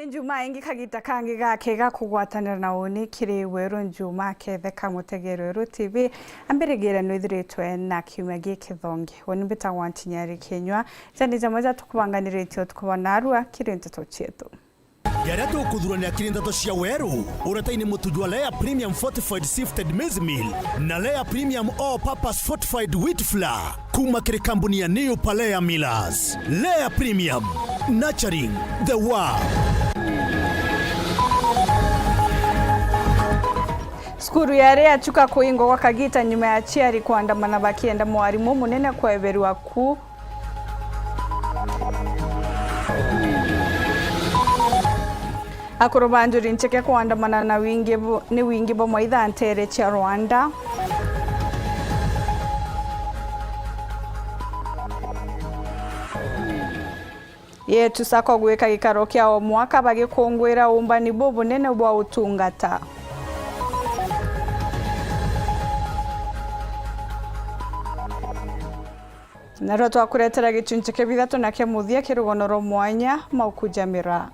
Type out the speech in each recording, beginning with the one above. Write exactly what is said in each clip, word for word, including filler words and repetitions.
Njumaa ingi kagita kangi gake ga kugwatanira na uni kiri Weru Njumaa ketheka mutegeri Weru T V. Ambirigiire nwithiritwe na kiumia giki thongi. Uni mbitagwa Ntinyari Kinyua. Jani jamwe ja tukubanganiritie utuku bwa narua kiri nteto cietu. Jaria tukuthurania kiri nteto cia Weru, uretaini mutu jwa Lea Premium Fortified Sifted Maize Meal na Lea Premium All Purpose Fortified Wheat Flour. Kuma kiri kambuni ya New Palea Millers. Lea Premium, nurturing the world. Cukuru ya Lea Chuka kuingwa gwa kagita nyuma ya aciari kuandamana bakienda mwarimu munene kweberwa ku. Akuru ba njuri ncheke kuandamana na wingi bu-, ni wingi bwa maitha nteere cia Rwanda. Yetu Sacco gwika gikaro kia o mwaka bagikungwira umbani bubunene bwa utungata. Narua twakuretera gicunci kia bithatu na kia muthia ki rugono rwa mwanya, mauku ja miraa.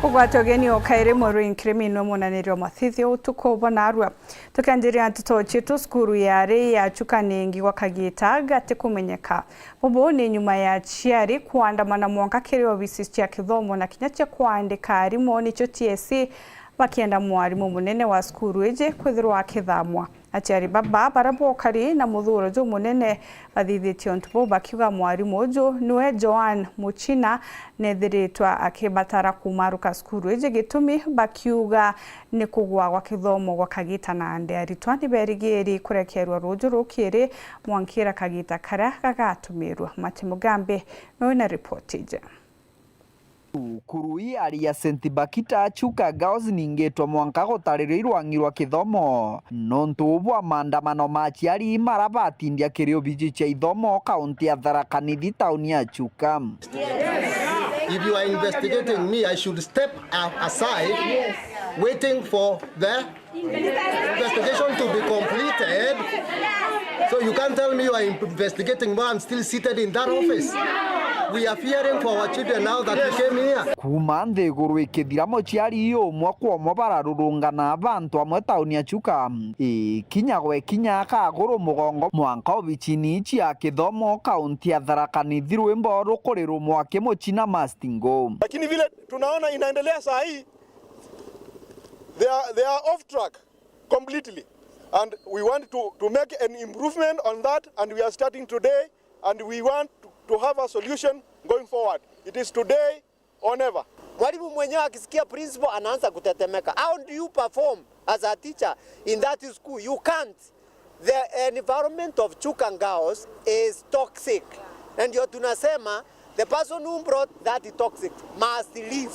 Kugwata ugeni o kairi mwerui nkirimi nwe munanirio mathithio utuku bwa narua. Tukianjiria nteto cietu, cukuru yari ya Chuka ningi gwa kagita gati kumenyeka. Bubu ni nyuma ya aciari kuandamana mwanka kiri obisi cia kithomo na kinya cia kwandika arimu, nicio T S C, bakienda mwarimu munene wa cukuru iji kwithirwa akithamwa. Aciari baba, baria bokari na muthuro jumunene, bathithitie untu buu bakiuga mwarimu uju niwe Joan Muchina, nethiritwe akibatara kumaruka cukuru iji, gitumi bakiuga ni kugwa gwa kithomo gwa kagita nandi. Aritwa ni berigiri kurekerwa ruju rukiri mwankira kagita karia gagatumirwa. Mati Mugambi niwe na ripoti iji. Cukuru ii ari ya Saint Bakita Chuka Girls ningitwe mwanka gutaririo irwang'i rwa kithomo nontu bwa maandamano ma aciari mara batindia kiri obiji cia ithomo kaunti ya Tharaka Nithi tauni ya Chuka. If you are investigating me, I should step a-, aside, waiting for the investigation to be completed. So you can't tell me you are investigating while I'm still seated in that office. We are fearing for our children now that we came here. Kuuma nthiguru ikithira, muciari umwe kwa umwe bararurungana bantu amwe tauni ya Chuka, ikinya gwe kinya akaguru mugongo mwanka obicini cia kithomo kaunti ya Tharaka Nithi, rwimbo rukurirumwa ki Muchina Mastingo. Lakini vile tunaona inaendelea saa hii, they are, they are off track completely. And we want to, to make an improvement on that, and we are starting today, and we want to, to have a solution going forward. It is today or never. Mwalimu mwenyewe akisikia principal anaanza kutetemeka. How do you perform as a teacher in that school? You can't. The environment of Chuka Girls is toxic. Na ndio tunasema, the person who brought that toxic must leave.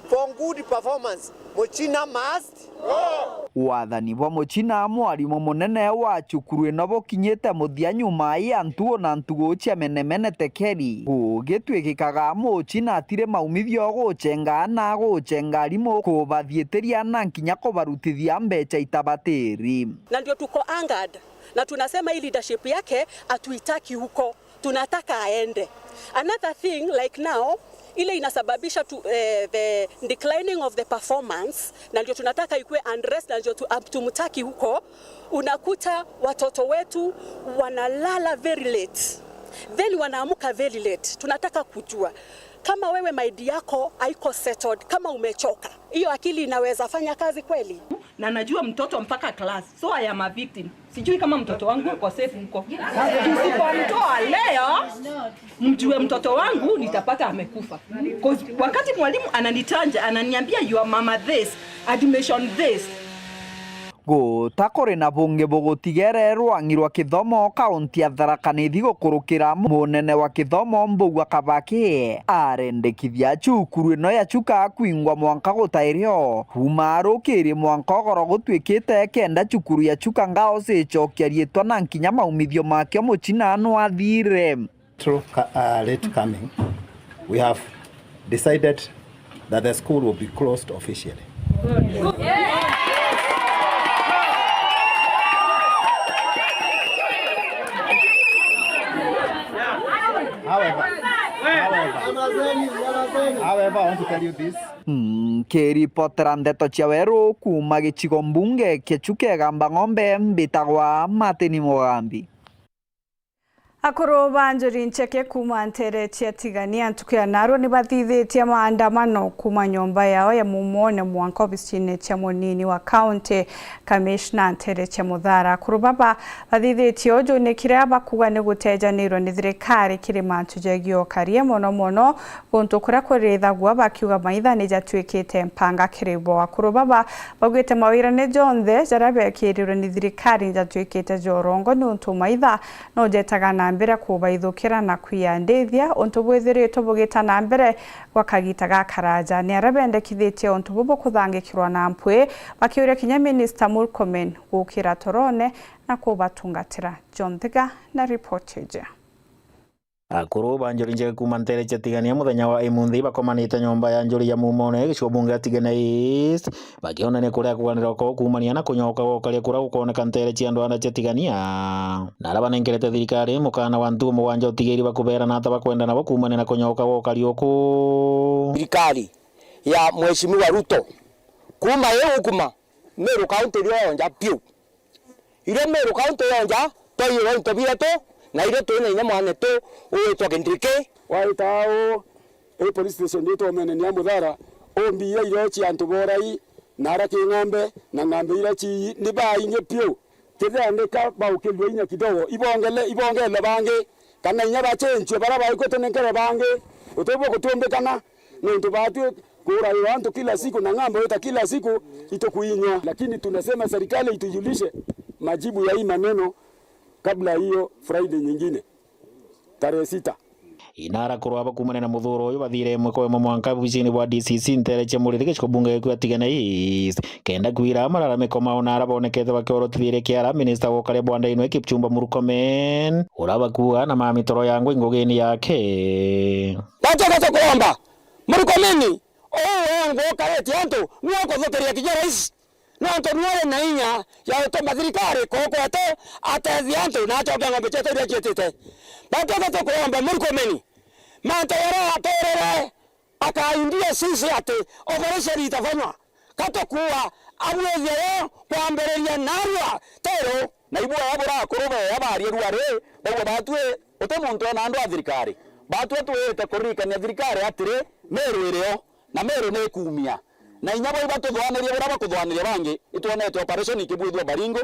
For good performance, Muchina must go. Wathani bwa Muchina, mwarimu munene wa cukuru ino, bukinyite muthia nyuma ya ntuo na ntugu cia menemene tekeri gugitwikikaga Muchina atiri maumithio gucenga na gucenga arimu, kubathiitiria na nkinya kubarutithia mbeca itabatiri. Na ndio tuko angered. Na tunasema hii leadership yake hatuitaki huko. Tunataka aende. Another thing, like now, ile inasababisha tu, eh, the declining of the performance, na ndio tunataka ikuwe addressed, na ndio tu-, tumtaki huko. Unakuta watoto wetu wanalala very late, then wanaamka very late. Tunataka kujua kama wewe mind yako haiko settled, kama umechoka, hiyo akili inaweza fanya kazi kweli? Na najua mtoto mpaka class. So I am a victim. Sijui kama mtoto wangu ako safe huko. Tusipomtoa leo, mjue mtoto wangu nitapata amekufa. 'Cause wakati mwalimu ananichanja, ananiambia, "Your mama this, admission this." Guta kuri na bungi bugutigere rwang'i rwa kithomo kaunti ya Tharaka Nithi gukurukira munene wa kithomo Mbugua Kabaki arendekithia cukuru ino ya Chuka kwingwa mwanka gutairio. Kuuma rukiri mwanka ugoro gutwikite kenda cukuru ya Chuka Girls icokia riitwa na nkinya maumithio makio Muchina nwathire. Through ca-, uh, late coming, we have decided that the school will be closed officially. However, however, however, I want to tell you this. Nkiripotera ndeto cia Weru kuuma gicigo mbunge kia Chuka Igamba Ng'ombe, mbitagwa Martin Mugambi. Akuru ba njuri ncheke kuuma nteere cia Tigania ntuku ya naarua ni bathithitie maandamano kuuma nyomba yao ya Mumone mwanka obisine cia munini wa kaunti, kamishna nteere cia Muthara. Akuru baba bathithitie uju ni kiria bakuuga ni gutejanirwe ni thirikari kiri mantu jegii ukaria, mono mono guntu kuria kurithagua, bakiuga maitha ni jatuikite mpanga kiri bo. Akuru baba baugite mawirane jonthe jaria bekirirwe ni thirikari ni jatuikite ja urongo, niuntu maitha no jetaga na mbere kubaithukira na kwiyandithia, untu bwithiritwe bugita na mbere gwa kagita gakaraja. Ni aria bendekithitie untu bubu kuthangikirwa na mpwi, bakiuria kinya Minista Murkomen gukira torone na kubatungatira. John Thiga na ripoti iji. Akuru ba njuri ncheke kuuma nteere cia Tigania muthenya wa imunthi bakomanite nyomba ya njuri ya Mumone, gicigo bunge ya Tigania East, bakionania kuria kuganira kwao kuumania na kunyoka gwa ukaria kuria gukooneka nteere cia ndwanda cia Tigania. Na aria banenkerete thirikari mukana wa ntuku mugwanja utigiri bakubeera na ata bakwenda nabo kuumania na kunyoka gwa ukaria uku. Thirikari ya Mheshimiwa Ruto, kuuma ii ukuma, Meru County irio yonja piu. Irio Meru County yonja, twaiyirwe into bietu, na irio twina inya mwanetu ugwitwa Kindiki. Waita au, ii police station itwa Mumone ya Muthara, umbi iria irio cia antu borai, na ara King'ombe, na ng'ambe iria ci, ni baingi piu. Kethira ndika baukirua inya kidogo, ibongele, ibongelwe bangi, kana inya bachenchwe bara baikwe tunenkerwe bangi, utibwo gutumbikana, nontu batwi kuurairwa antu kila siku na ng'ambo ita kila siku itukuinywa. Lakini tunasema serikali itujulishe majibu ya hii maneno kabla hiyo Friday nyingine, tarehe sita. Inara kurwa bakumane na muthuro uyu bathire imwe kwa imwe mwanka obisini bwa D C C ntere cia Muriri gicigo bunge gikua Tigania East. Kenda kwira mararamiko mao na ara bonekete bakiorotithirie kiara minista wa ukaria bwa ndainwe Kipchumba Murkomen, ura bakua na mamitoro ya ngui ngugini yake. Batoka tukuromba Murkomen, uu wongo ukaritie antu, niwe ukuthukiria kinya rais. Nontu niwe uri na inya ya gutuma thirikari kukwete atethia antu na acoke ng'ombe cietu iria ciitite. Batoka tukuromba Murkomen, mantu jaria aturire akaindia sisi ati operation itafanywa. Katukuua abwithie yo kwambiriria narua teru. Na ibwega bura akuru beya baria rua ri, bauga batwi uti muntu ena andu a thirikari. Batwi twite kuririkania thirikari atiri, Meru irio, na Meru ni ikuumia. Na inya bau batuthwanirie bura bakuthwaniria bangi, itwonete operation ikibwithua Baringo,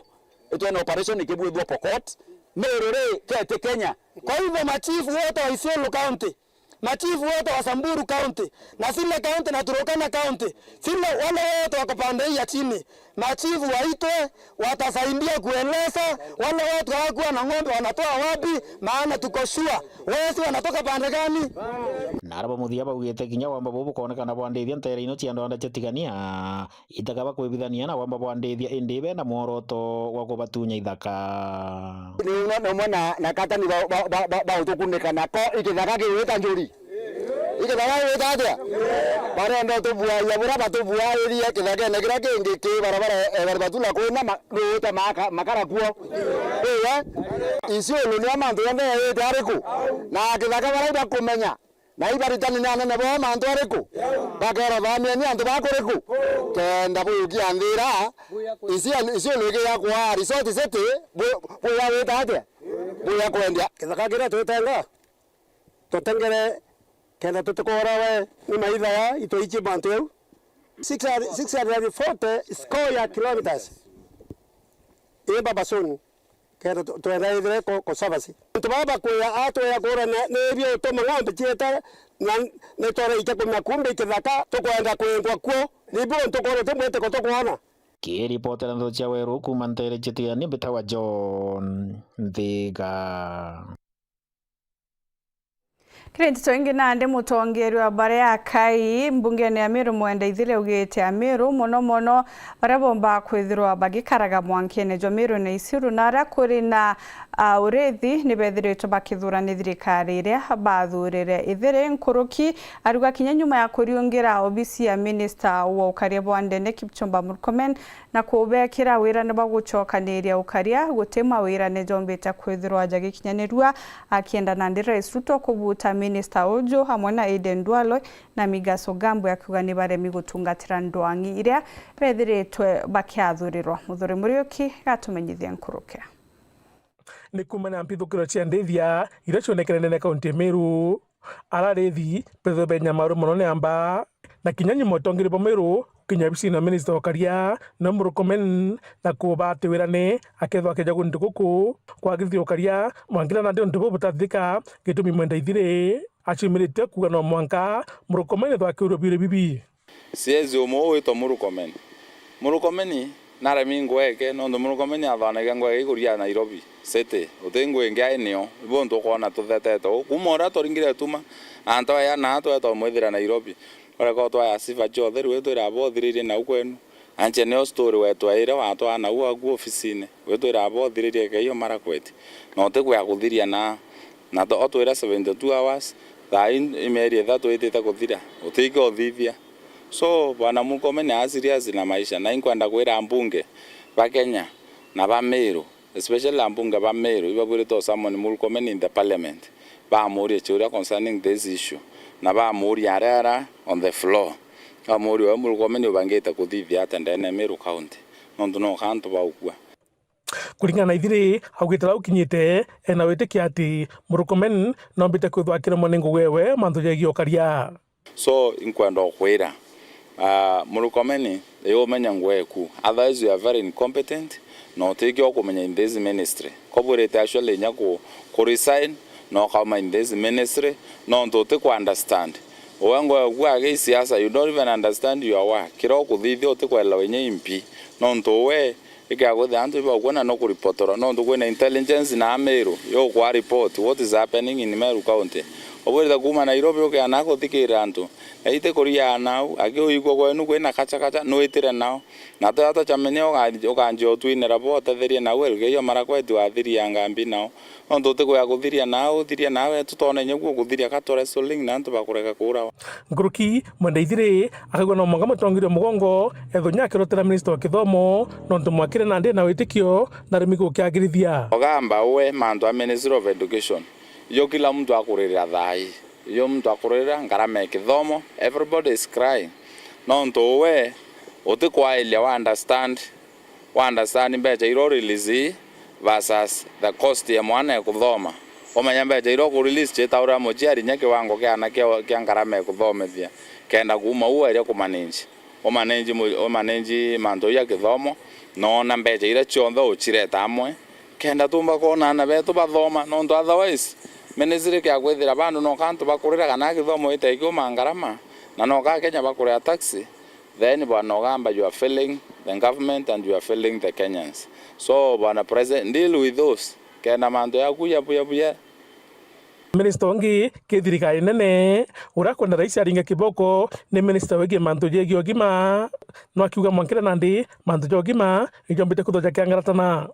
itwone operation ikibwithua Pokot. Meru ri keti Kenya. Kwa hivyo machifu wote wa Isiolo County, machifu wote wa Samburu County, na zile county na Turkana County, zile wale wote wako pande hii ya chini, machifu waitwe, watasaidia kueleza wale watu hawakuwa na ng'ombe wanatoa wapi, maana tuko sure wezi wanatoka pande gani. Na araba muthia baugite kinya wamba bubu bukonekana bwandithia ntere ino cia ndwanda cia Tigania. Itakaba kwibithania na wamba bwandithia, indi bena mworoto wa kubatunya ithaka. Ni umwe, ni umwe na, na katani ba, ba, ba, ba, ba utukunika nako ikithaka kiwita njuri. Ikithaka kiwita atia? Barenda utubuaia bura batubuairie kithakene kiria kingi ki barabara, eh, barabara tula kwina ma, ruute maka, makara kuo. Iwe, Isiolo ni amantu yonthe yaite ariku? Na kithaka baria ibakumenya. Na ibaritani ni anene bo mantu ariku? Bakera, "Thamieni antu ba kuriku?" Kenda bujukia nthira, isi, isi ulugi ya kwa resort city, bu, buya gwita atia? Buya kwendia. Kithaka kiria twitenga, tutengere kenda tutikorawe ni maitha ya itwichi mantu eu. Six hundred, six hundred forty square kilometers. Ii baba soon. Kenda tu-, twenda ithire ko, ko service. Antu baba bakwia atwea kura na, ni bio utuma ng'ombe cieta na ni twara ikia kumia kumbe ikithaka tukwenda kwendwa kuo. Ni bio ntukore tumweteko tukwona. Kiripotera ndeto cia Weru kuma ntere cia Tigania, mbitawa John Nthiga. Kiri nteto ingi nandi, mutongeria wa baria akai mbungene ya Meru Mwenda Ithire augite Ameru mono mono baria bomba kwithirwa bagikaraga mwankene jwa Meru na Isiru na aria kuri na, ah, urithi ni bethiritwe bakithura ni thirikari iria bathurire. Ithire nkuruki ariuga kinya nyuma ya kuriungira obisi ya minista wa ukaria bwa ndene Kipchumba Murkomen na kubekira wirane bwa gucokaniria ukaria, guti mawirane jombite kwithirwa jagikinyanirua, akienda nandi Rais Ruto kubuta minista uju amwe na Aden Duale na Migas Ogambwe, akiuga ni baremi gutungatira ndwang'i iria bethiritwe bakiathurirwa. Muthuri Muriuki gatumenyithia nkuruki. Ni kuumania na mpithukiro cia ndithia iria cionekene ndene ya kaunti ya Meru, ararithi bethwe benya maru mono ni amba, na kinya nyuma utongeria bwa Meru kinya obisine ya minista wa ukaria no Murkomen, na kuuba ati wirane akethwa akija guntu guku kwagithia ukaria mwangira nandi untu buu butathithika, gitumi Mwenda Ithire aciumirite kuuga no mwanka Murkomen ethwa akiurwa biuria bibi. Siezi umwe uu witwa Murkomen. Murkomen naremi ngweke, nontu Murkomen athanagia ngweke ikuria Nairobi City. Uti ngui ingi ai nio. Ibo ntu ukwona tuthetete uu. Kuuma uria twaringire tuma, antu aya na tweta umwithira Nairobi. Ureka utwaya sifa ciothe, riu witwira abo uthiririe nau kwenu. Anche nio story wetu aire watwaa nau agu ofisine. Witwira abo uthiririe keio Marakwet. Na uti kwea kuthiria na Na to-, otwira seventy two hours, thaa ii i mieri ithatu itite kuthira, utiki uthithia. So, Bwana Murkomen ni a serious na maisha, na inkwenda kwira ambunge ba Kenya na ba Meru, especially ambunge ba Meru, ibabwirite u summon Murkomen in the parliament, bamurie ciuria concerning this issue, na bamurie aria ara on the floor. Bamurie, we Murkomen ubangite kuthithia atia ndene ya Meru County? Nontu no kantu baukua. Kuringana na Ithiri, augite uria ukinyite, ena witikia ati Murkomen nombite kwithwa akiremwa ni ngugi ewe mantu jegie ukaria. So, inkwenda ukwira, ah, Murkomen, ii umenya ngugi eku. Otherwise, you are very incompetent, na utiki ukumenya in this ministry. Kobwirite actually inya ku, ku resign, na ukauma in this ministry, nontu uti ku understand. Uwe ngugi eku agi siasa, you don't even understand your work. Kiria ukuthithia uti kwelewa inya impi, nontu uwe Ikia kwithira antu ibaukua na nukuripotorwa, nontu kwina intelligence na Meru yukwa report what is happening in Meru County. Ubwirite kuuma Nairobi ukiana kuthikirira antu. Na iti kuria nau, aki uigua kwenu kwina kacha kacha, nwitire nao. Na twa twacamenya uka-, ukanjia utwinira bo, utetherie nau, eruge iyo Marakwet wathiria ngambi nao. Nontu utikwea kuthiria nao, uthiria nao, etu twona inya guo kuthiria ka tu wrestling na antu bakurega kuurawa. Nkuruki, Mwenda Ithiri akaigua no mwanka mutongeria mugongo ethwe nya akirotera minista wa kithomo, nontu mwakire nandi na witikio na arimi gukiagirithia. Ogamba uwe mantu a Ministry of Education, iyo kila mtu akuririra thaa ii. Iyo mtu akuririra ngarama ya kithomo, everybody is crying. Nontu uwe utikwailia wa understand Wa understand mbecha iria u release versus the cost ya mwana ya kuthoma. Umenya mbecha iria uku release ciitaurira muciari inya kiwango kia ana kia, kia ngarama ya kuthomithia, kenda kuuma u waeria ku manage. U manage mu-, u manage mantu ja kithomo, noona mbecha iria cionthe ucireta amwe, kenda tuumba kwona ana betu bathoma, nontu otherwise, ministry kia kwithira bandu no kantu bakurira kana kithomo itekiuma ngarama, na no ka Kenya bakuria taxi, Then, Bwana Ogamba, you are failing the government and you are failing the Kenyans. So, Bwana President, deal with those. Kenda mantu yaku ya buya buya. Minista ungi ki thirikari nene, uria kwenda rais aringe kiboko, ni minista wigii mantu jegii ugima. No akiuga mwankire nandi, mantu ja ugima ijombite kwithwa jakiangaratana.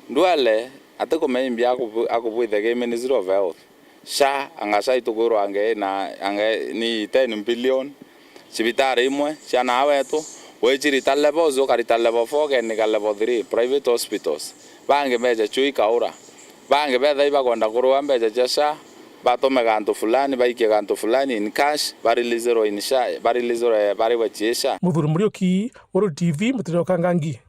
Duale atikumenya imbi akubu-, akubwithia ki Ministry of Health. SHA, anga SHA itukwirwa ange na, ange ni ten billion. Cibitari imwe cia naa wetu, wicirita levels, ukarita level four, ukenika level three, private hospitals. Bangi mbecha cio ikaura. Bangi betha ibakwenda kurua mbecha cia SHA, batume gantu fulani, baikie gantu fulani in cash, barilizirwe in SHA, barilizirwe bariwe cie SHA. Muthuri Muriuki, Weru T V, Mutere wa Kangangi.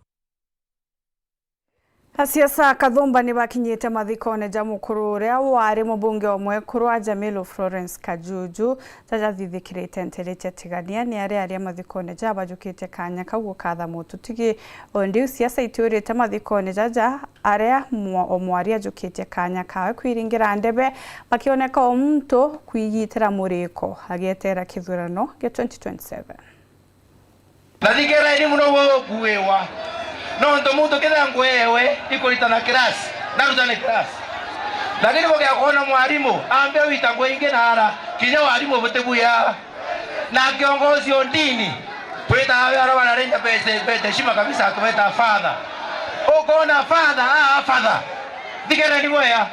Asiasa a Kathumba ni bakinyite mathikone ja mukuru uria wari mubunge wa mwekuru wa Jamilu, Florence Kajuju, jaja jathithikirite ntere cia Tigania. Ni aria aria mathikone ja bajukite kanya kau gukatha mututigi. O ndiu siasa itiurite mathikone jaja, aria mwa-, o mwari ajukitie kanya kawe kwiringira ndebe, bakioneka o muntu kwigitira muriko agietera kithurano gia twenty twenty-seven. Na thikirai muno gwe ukuiwa. Nontu muntu kethira ngwewe ikuritana class, narutane class. Lakini bugia kwona mwarimu, ambe wita ngwe ingi na ara, kinya warimu butibuya. Na kiongozi o ndini, twita awe ara bana renja bete, bete heshima kabisa, akibeta father. Ukona father, ah, father. Thigara ni wea.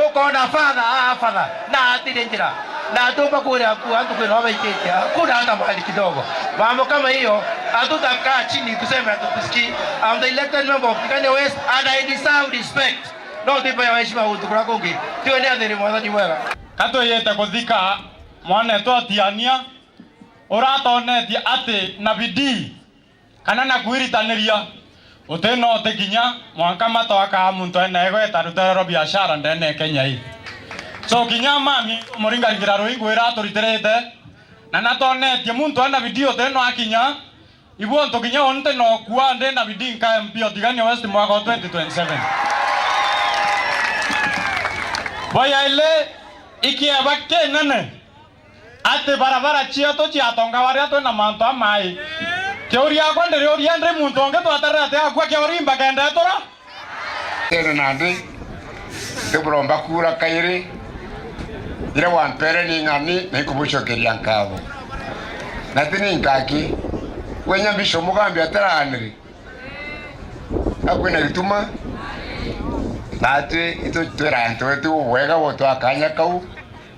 Ukona father, ah, father. Na atire njira. Na atumba kuria aku, antu kwina wabaitite. Hakuna hata mahali kidogo. Mambo kama hiyo, hatutakaa chini tuseme hatutusikii. I'm the elected member of Tigania West and I deserve respect. No, tuipewa heshima guntu kuria kungi. Tiwe ni athiri mwathani mwega. Ka twiyite kuthika mwanetu Otiania, uratonetie ati na bidii kana na kwiritaniria, uti no uti kinya mwanka matwakaa muntu ena igweta rutere rwa biashara ndene ya Kenya ii. So kinya mami umuringaringira ruingu ira aturitirite, na natonetie muntu ena bidii uti no akinya. Ibu antu kinya uu nti nokua ndi na bidii nka M P o Tigania West mwaka wa twenty twenty-seven. Bwa yaili ikieba kinene ati barabara cietu cia atonga baria twina mantu a mai. Kiuria akwa ndiriuria ndi muntu ungi twatarire ati akua kiurimba kenda etura? Tene nandi, tiburomba kuura kairi, iria wampere ni ng'ani, na inkubucokeria nkatho. Na ti ni nkaki, we nya Bishop Mugambi ataraaniri, akwina gituma, natwi itu twira antu betu ubwega bwo twa kanya kau,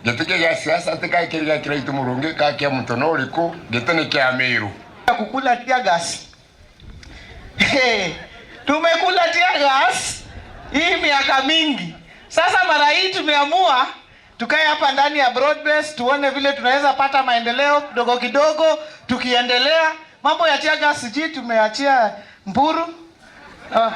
giti kia gia siasa, ti kai kiri gia kira itu Murungi, ka kia muntu no uriku, giti ni kia Miru. Kukula tear gas. Hey, tumekula tear gas hii miaka mingi. Sasa mara hii tumeamua tukae hapa ndani ya broad base, tuone vile tunaweza pata maendeleo kidogo kidogo tukiendelea. Mambo ya tear gas sijui tumeachia Mburu. Oh.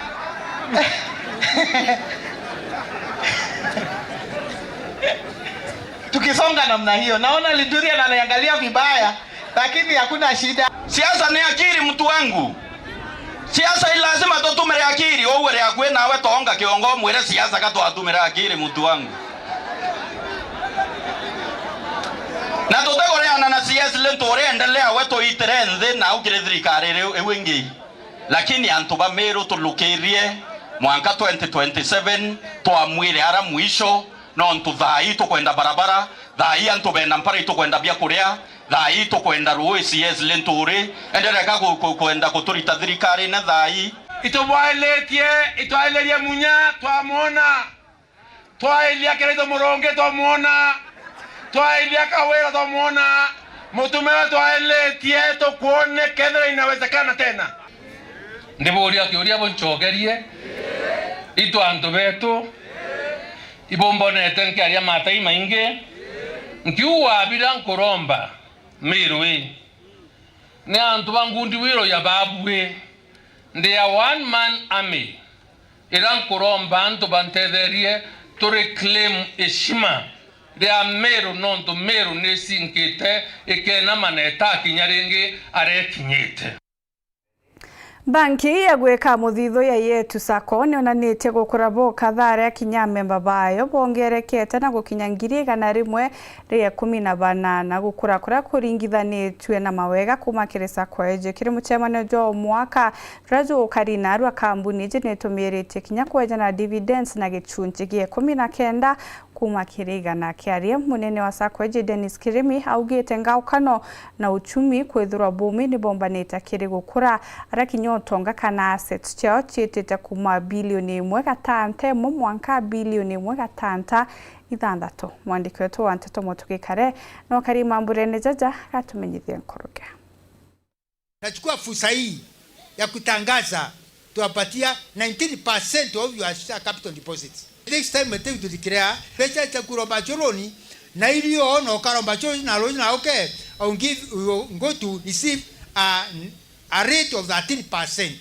Tukisonga namna hiyo, naona Linturi ananiangalia vibaya, lakini hakuna shida. Siasa ni akili, mtu wangu. Siasa i lazima tutumire akili. Uwe ri akui nawe tonga kiongo, mwire siasa ka twatumire akili, mtu wangu. Na tutigureana na C S Linturi, endelea we tuitire nthi na ukire thirikari riu iu ingi. Lakini antu ba Miru tulukirie mwanka twenty twenty-seven, twamwire ara mwisho, nontu thaa ii tukwenda barabara, thaa ii antu bena mpara itukwenda biakuria, thaa ii tukwenda ruui C S Linturi, endereka ku-, ku-, kwenda kuturita thirikarine thaa ii. Itubwailitie, itwailirie munya, twamwona. Twailia Kiraitu Murungi twamwona, twailia Kawira twamwona, mutume we twailitie tukwone kethira inawezekana tena. Ndiburia kiuria buncokerie, itu antu betu ibumbonete nkiaria matai maingi, nkiuga bira nkuromba Miru ii. Ni antu ba ngundi wiro ya babui. Ndi a one man army. Ira nkuromba antu bantetherie tu reclaim heshima ria Meru, nontu Meru nisinkite ikenama na itakinya ringi aria ikinyite. Banki ya gwika muthithu ya Yetu Sacco nionanitie gukura bwa ukatha aria kinya amemba bayo bongerekete na gukinya ngiri igana rimwe ria ikumi na banana. Gukura kuria kuringithanitue na mawega kuma kiri Sacco iji kiri mucemanio jwa o mwaka juria jugukari narua, kambuni iji nitumiritie kinya kweja na dividends na gicunji gia ikumi na kenda kuma kiri igana. Akiaria, munene wa Sacco iji Dennis Kirimi augite ngaukano na uchumi kwithirwa bumi nibombanite kiri gukura, aria kinya utonga kana assets ciao ciitite kuma bilioni imwe gatanta imwe mwanka bilioni imwe gatanta ithanthatu. Mwandiki wetu wa nteto Mutugikare nokari mamburene jaja gatumenyithie nkurukia. Nachukua fursa hii ya kutangaza tuwapatia nineteen percent of your share capital deposits. Next time I take to declare, pesa cha kuromba cho loan, na ilio na ukaromba cho na loan na okay, I will give, you will go to receive a, a rate of thirteen percent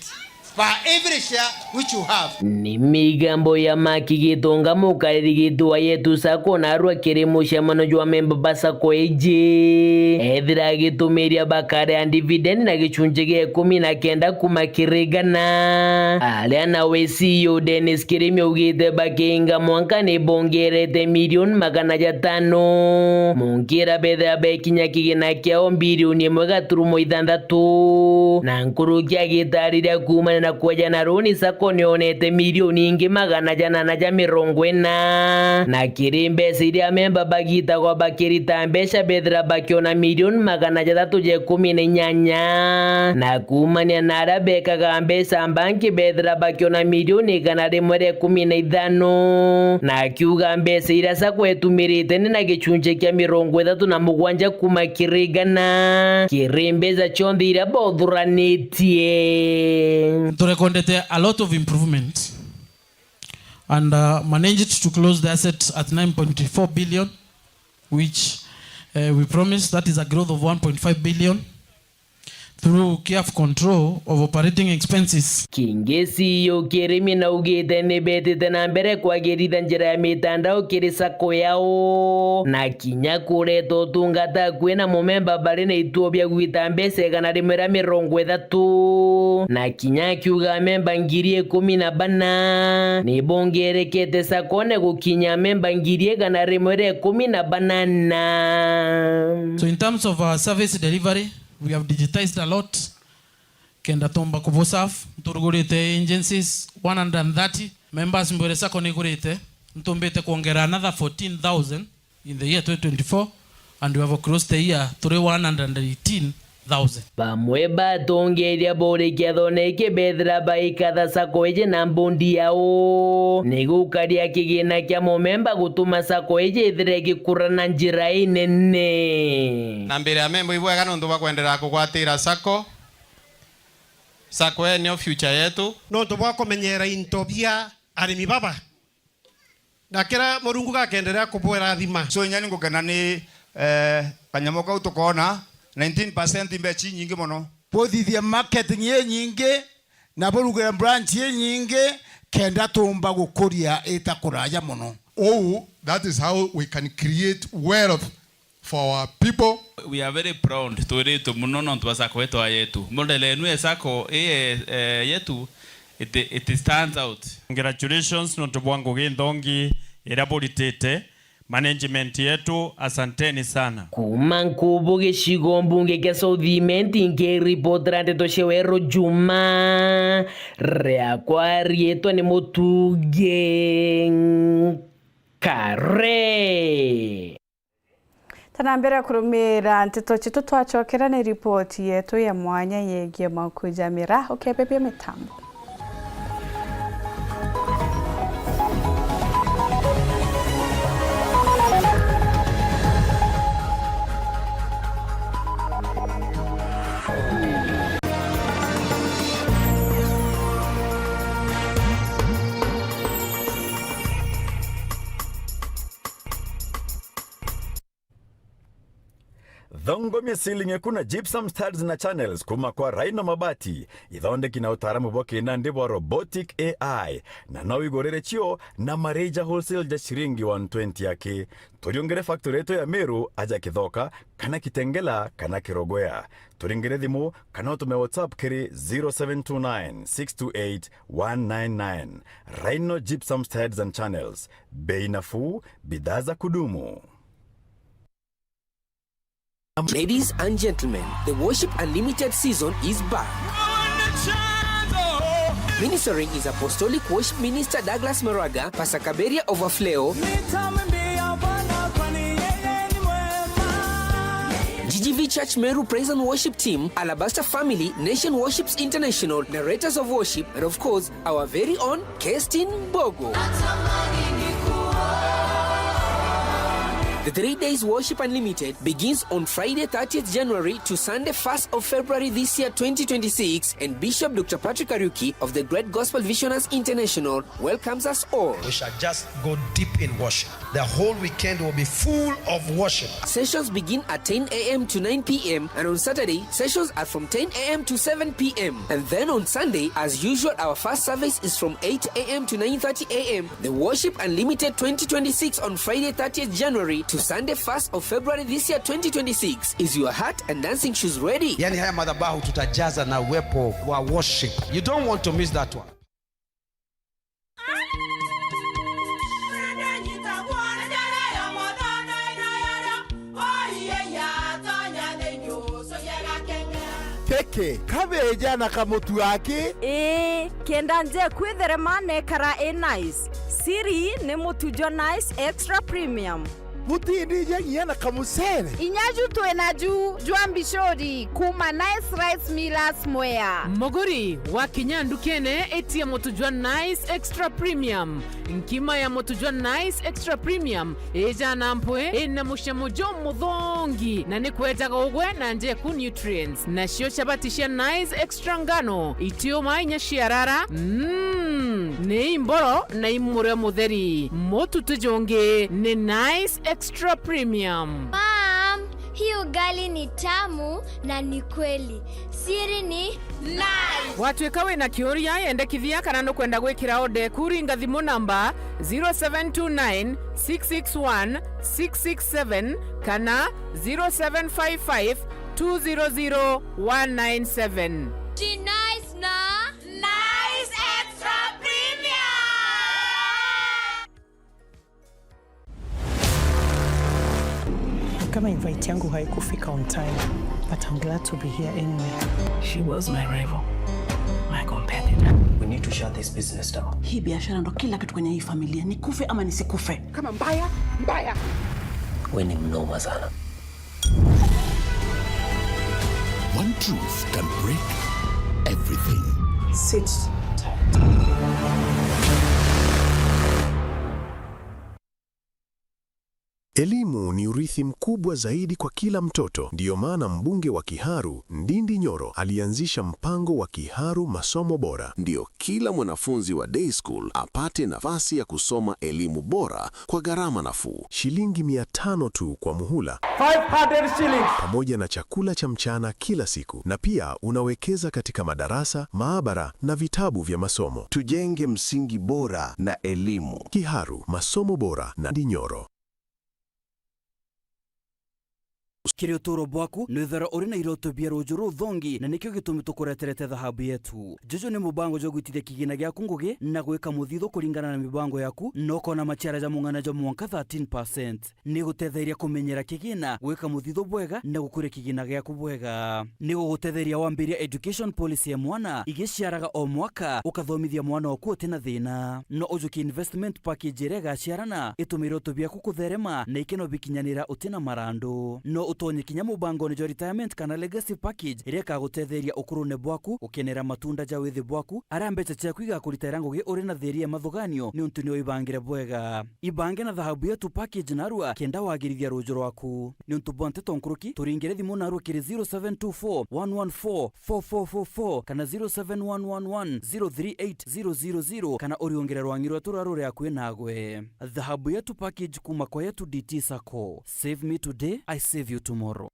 per every share which you have. Ni migambo ya Maki Gitonga, mukariri giti wa Yetu Sacco, narua kiri mucemano jwa memba ba Sacco iji. Ethira agitumiria bakarea dividend na gicunji gia ikumi na kenda kuma kiri igana. Aria nawe C E O Dennis Kirimi augite bakiinga mwanka ni bongerete milioni magana jatano. Munkira bethira bekinya kigina kiao bilioni imwe gaturumo ithanthatu. Na nkuruki agitariria kuumania na kweja na runi sacco nionete milioni ingi magana janana ja mirongo ina. Na kiri mbeca iria amemba bagitagwa bakirita mbeca, bethira bakiona milioni magana jathatu ja ikumi na inyanya. Na kuumania na aria bekaga mbeca mbanki, bethira bakiona milioni igana rimwe ria ikumi na ithano. Na akiuga mbeca iria sacco etumirite ni na gicunji kia mirongo ithatu na mugwanja kuuma kiri igana kiri mbeca cionthe iria bothuranitie. Turecordete a lot of improvement and, uh, managed to close the asset at nine point four billion, which, uh, we promised, that is a growth of one point five billion through careful control of operating expenses. Kingi C E O Kirimi naugite ni betite na mbere kwagirithia njira ya mitandao kiri sacco yao, na kinya kureta utungata akui na mumemba bari na ituo bia gwita mbeca igana rimwe ria mirongo ithatu, na kinya akiuga amemba ngiri ikumi na bana ni bongerekete saccone gukinya amemba ngiri igana rimwe ria ikumi na banana. So in terms of, uh, service delivery, we have digitized a lot. Kenda tumba kubu serve, nturugurite agencies one hundred and thirty. Members mbwire sacco ni igurite, ntumbite kwongera another fourteen thousand in the year twenty twenty-four, and we have closed the year turi one hundred and eighteen thousand. Bamwe batongeria borikia thone iki bethira baikatha sacco iji na mbondi yao, ni gukaria kigina kia mumemba gutuma sacco iji ithire igikura na njira inene. Na mbere ya memba ibwega nontu bwa kwenderea kugwatira sacco. Sacco ii nio future yetu. Nontu bwa kumenyera into bia arimi baba. Na kira Murungu gakenderea kubwirathima. So, inya ni ngukena ni, eh, kanyamu kau tukoona nineteen percent mbeca inyingi mono. Buthithia marketing inyingi na burugire branch inyingi kenda tumba gukuria ita kuraja mono. Uu, that is how we can create wealth for our people. We are very proud, twiritwe muno nontu bwa sacco yetu ya yetu. Model enu ya sacco ii, eh, yetu, it, it stands out. Congratulations nontu bwa ngugi nthongi iria buritite. Management yetu, asanteni sana. Kuuma Nkubu gicigo mbunge kia South Imenti, nkiripotera ndeto cia Weru Juma, riakwa riitwa ni Mutugi Kare. Tana mbere ya kurumira nteto cietu, twacokera ni ripoti yetu ya mwanya yegie mauku ja miraa ukebebia mitambo. Thongomia ceiling eku na gypsum studs na channels kuma kwa Rhino Mabati, ithondeki na utaaramu bwa kinandi bwa robotic A I, na no igurire cio na marija wholesale ja ciringi one twenty aki. Turiungire factory yetu ya Meru aja Kithoka, kana Kitengela, kana Kirogoya. Turingire thimu, kana utume WhatsApp kiri zero seven two nine six two eight one nine nine. Rhino Gypsum Studs and Channels. Bei nafuu, bidhaa za kudumu. Ladies and gentlemen, the Worship Unlimited season is back. Ministering is Apostolic Worship Minister Douglas Maraga, Pastor Kaberia Overflow, G G V Church Meru Praise and Worship Team, Alabaster Family, Nation Worships International, Narrators of Worship, and of course, our very own Kestin Bogo. The three days Worship Unlimited begins on Friday, thirtieth January to Sunday, first of February this year, twenty twenty-six, and Bishop Doctor Patrick Kariuki of the Great Gospel Visionaries International welcomes us all. We shall just go deep in worship. The whole weekend will be full of worship. Sessions begin at ten a m to nine p m, and on Saturday, sessions are from ten a m to seven p m. And then on Sunday, as usual, our first service is from eight a m to nine thirty a m. The Worship Unlimited twenty twenty-six on Friday, thirtieth January to Sunday, first of February this year, twenty twenty-six, is your heart and dancing shoes ready? Yani, haya madhabahu tutajaza na uwepo wa worship. You don't want to miss that one. Eke, kabeja na kamutu aki. Ii, kenda njeku itherema na ikara i nice. Siri ni mutu jwa Nice Extra Premium. Butindija nginya na kamucere. Inya ju twi naju jwa mbicuri kuuma Nice Rice Millers Mwea. Muguri, wakinya ndukene, itia mutu jwa Nice Extra Premium. Nkima ya mutu jwa Nice Extra Premium ijana mpwi, ina mucamo jumuthongi, na ni kwejaga ugwe na njeku nutrients. Nacio chabati cia Nice Extra ngano, itiuma inya ciarara, mm, ni imboro na imurio mutheri. Mutu ti jungi, ni Nice Extra Premium. Mom, hii ugali ni tamu na ni kweli. Siri ni Nice. Watuika wina kiuria, yendekithia kana nukwenda gwikira order eku, ringa thimu namba zero seven two nine six six one six six seven kana zero seven five five two zero zero one nine seven. Ti Nice na Nice Extra Premium. Kama invite yangu haikufika on time, but I'm glad to be here anyway. She was my rival, my competitor. We need to shut this business down. Hii biashara ndo kila kitu kwenye hii familia, nikufe ama nisikufe. Kama mbaya, mbaya. We ni mnoma sana. One truth can break everything. Sit tight. Elimu ni urithi mkubwa zaidi kwa kila mtoto. Ndiyo maana mbunge wa Kiharu, Ndindi Nyoro, alianzisha mpango wa Kiharu Masomo Bora. Ndio kila mwanafunzi wa day school apate nafasi ya kusoma elimu bora kwa gharama nafuu. Shilingi mia tano tu kwa muhula. Five hundred shillings. Pamoja na chakula cha mchana kila siku. Na pia unawekeza katika madarasa, maabara na vitabu vya masomo. Tujenge msingi bora na elimu. Kiharu, Masomo Bora na Ndindi Nyoro. Kiri utuuro bwaku, nwithagirwa uri na iroto bia ruuju ruthongi, na nikio gitumi tukureterete thahabu yetu. Juju ni mubango jwa gwitithia kigina giaku ngugi na gwika muthithu kuringana na mibango yaku, na ukoona maciara ja mung'ana jwa mwanka thirteen percent. Ni gutetheria kumenyera kigina, gwika muthithu bwega, na gukuria kigina giaku bwega. Ni gugutetheria wambiria education policy ya mwana, igiciaraga o mwaka, ukathomithia mwana oku uti na thina. No ujukie investment package iria igaciarana, itume iroto biaku kutherema, na ikeno bikinyanira uti na marandu. No utonye kinya mubangone jwa retirement kana legacy package, iria ikagutetheria ukurune bwaku, ukenera matunda ja withi bwaku, aria mbeca ciaku igakuritaira ngugi uri na thiiri ya mathuganio, niuntu ni wibangire bwega. Ibange na Thahabu Yetu Package narua kenda wagirithia ruuju rwaku. Niuntu bwa nteto nkuruki, turingire thimu narua kiri zero seven two four one one four four four four four kana zero seven one one one zero three eight zero zero zero, kana uriungire rwang'i rwetu ruria ruri akui nagwe. Thahabu Yetu Package kuuma kwa Yetu D T Sacco. Save me today, I save you tomorrow.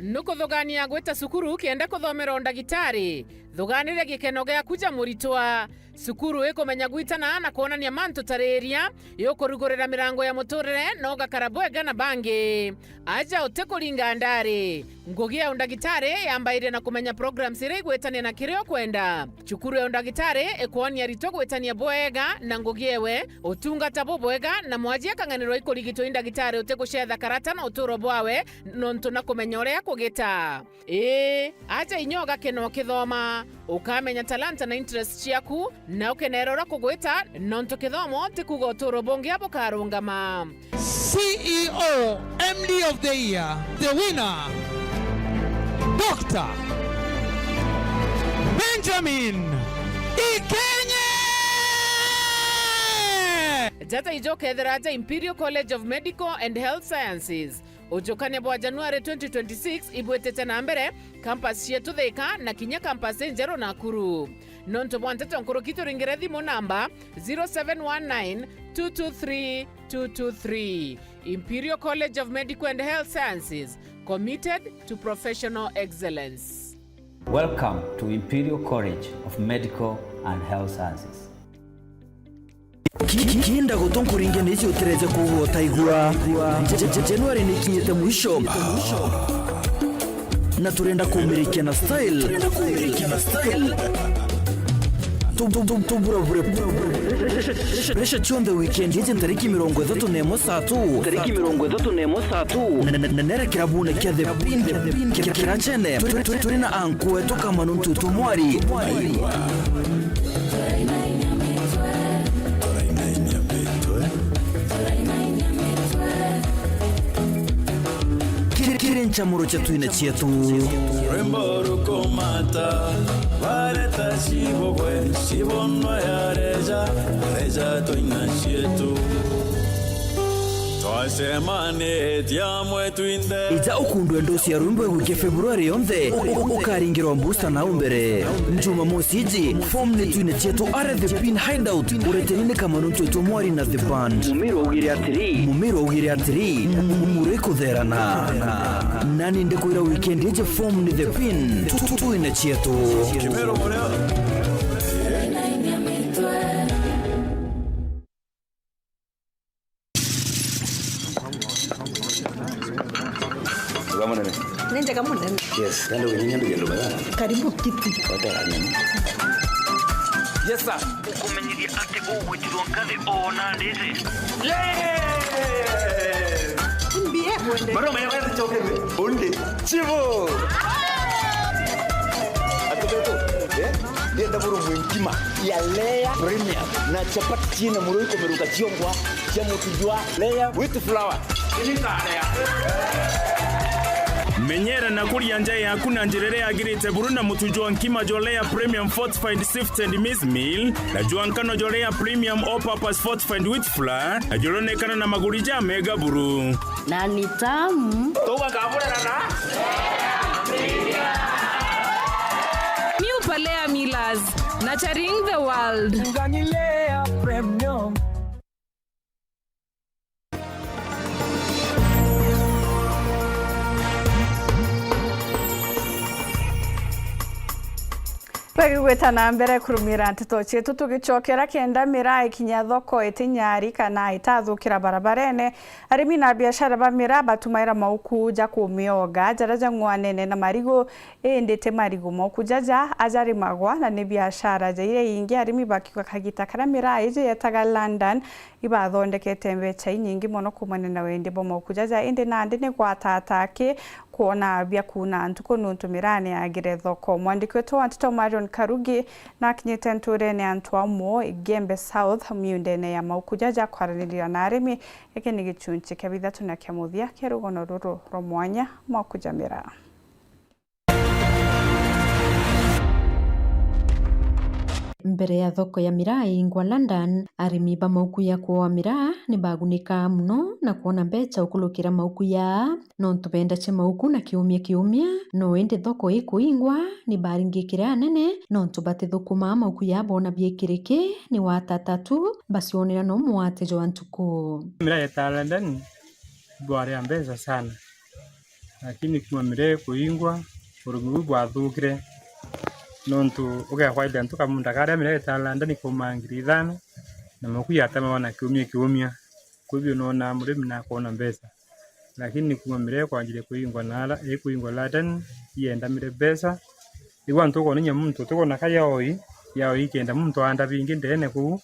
Nukuthugania gwita cukuru kenda kuthomera undagitari? Thuganire gikeno giaku ja muritwa. Cukuru ikumenya gwitana na kwonania mantu tariria, iukurugurira mirango ya muturire na ugakara bwega na bangi. Aja utikuringa ndari. Ngugi ya undagitari yambairia na kumenya programs iria igwitania na kiria ukwenda. Cukuru ya undagitari ikwonia aritwa gwitania bwega na ngugi ewe, utungata bubwega, na mwaji akang'anirwa ikurigitwa i ndagitari utigucetha karata na uturo bwawe, nontu na kumenya uria kugita. Ii, aja inya ugakena ukithoma, ukamenya talanta na interest ciaku, na ukenera uria kugwita, nontu kithomo ti kuuga uturo bungi bukarungama. C E O, M D of the Year, the winner, Doctor Benjamin Ikenye! Njata ijo ukethira aja Imperial College of Medical and Health Sciences. Ujukania bwa January twenty twenty-six ibwitite na mbere, campus cietu Thika na kinya campus injeru Nakuru. Nontu bwa nteto nkuruki, turingire thimu namba zero seven one nine two two three two two three. Imperial College of Medical and Health Sciences, committed to professional excellence. Welcome to Imperial College of Medical and Health Sciences. Ki-, ki-, kinda gutu nkuringe niji utireje kuuga utaigua. Ja-, ja-, ja-, January ni ikinyite mwisho. Na turenda kumirikia na style. Turenda kumirikia na style. Tu- tu- tu- tubura bure. Resha cionthe weekend iji ntariki mirongo ithatu na imwe saa tu. Tariki mirongo ithatu na imwe saa tu. Na- na- na nera kirabune kia The Pin, The Pin, kia- kirachene. Turi- turi- turi na anku wetu Kamanu Ntutu Mwari. Kiri- kiri nchamuro cha twina cietu. Rwimbo rukumata, bareta cibugwe, cibonwa ya reja, reja twina cietu. Twacemanitie amwe twinthe. Ija ukundwe ndosi ya rwimbo igwike Februari yonthe, u- u- ukaringirwa mbusta nau mbere. Jumamosi iji, form ni twine cietu are The Pin Hideout, ureteri ni Kamanu Ntutu Mwari na The Band. Mumiro ugire atiri. Mumiro ugire atiri, mu- mu- murikutherana. Nani ndikwira weekend iji form ni The Pin, tu- tu- twine cietu. Kimero murio. Wega munene. Ni njega munene. Yes, kandi winyinya nduge ndumega. Karibu kiti. Wata nene. Yes, sir. Ukumenyithia ati ugwitirwo nkathi ona nditi. Yes! Mbie kwende. Maro maya maya tuchokere. Undi. Chivo. Atubeto. Eh? Ndienda buru mwinkima ya layer premium na chapati china muro ikomeruka chiongwa cha mutu jwa layer with flour. Menyera na kuria nja yaku na njira iria yagirite buru na mutu jwa nkima jwa Layer Premium Fortified Sifted Maize Meal, na jwa nkano jwa Layer Premium All Purpose Fortified Wheat Flour, na juronekana na maguri ja mega buru. Na ni tamu. Tugakamurana na New Palea Millers, nurturing the world. Ngani Layer Premium. Twagigwita na mbere kurumira nteto cietu tugicokera kenda miraa ikinya thoko itinyari kana itathukira barabarene. Arimi na biashara ba miraa batumaira mauku ja kumioga jaria jang'wanene na marigu, indi ti marigu. Mauku jaja ajarimagwa na ni biashara ja iria ingi. Arimi bakiuga kagita karia miraa iji yetaga London, ibathondekete mbecha inyingi mono kuumania na wendi bwa mauku jaja, indi nandi ni gwatata aki kwona bia kuuna ntuku nuntu miraa ni yagire thoko. Mwandiki wetu wa nteto Marion Karugi nakinyite nturene ya Ntwamu, Igembe South, miundene ya mauku jaja kwaraniria na arimi. Giki ni gichunchi kia bithatu na kia muthia kia rugono ruru rwa mwanya mwa kuja miraa. Mbere ya thoko ya miraa iingwa London, arimi ba mauku ya kuoa miraa ni bagunika mono na kwona mbecha ukulukira mauku ya, nontu benda cia mauku na kiumia kiumia, no indi thoko ikuingwa ni baringikire anene, nontu batithukuma mauku ya bona biikiriki ni watata tu bacionera no mwate jwa ntuku. Miraa ya London bwaria mbecha sana. Lakini kuma miraa ikuingwa, urimi buu bwathukire, nontu ugekwaithia ntu kamunda karia miraa ita London kuuma ngiri ithano, na mauku yatemagwa na kiumia kiumia. Kwou biu noonaa murimi nakwona mbecha. Lakini kuma miraa ikwanjirie kuingwa na ara, ikuingwa London, iendamire mbecha. Iu antu ukoona inya muntu utikwona ka yaoi, yaoi ikenda muntu aanda bingi ndeene kuu,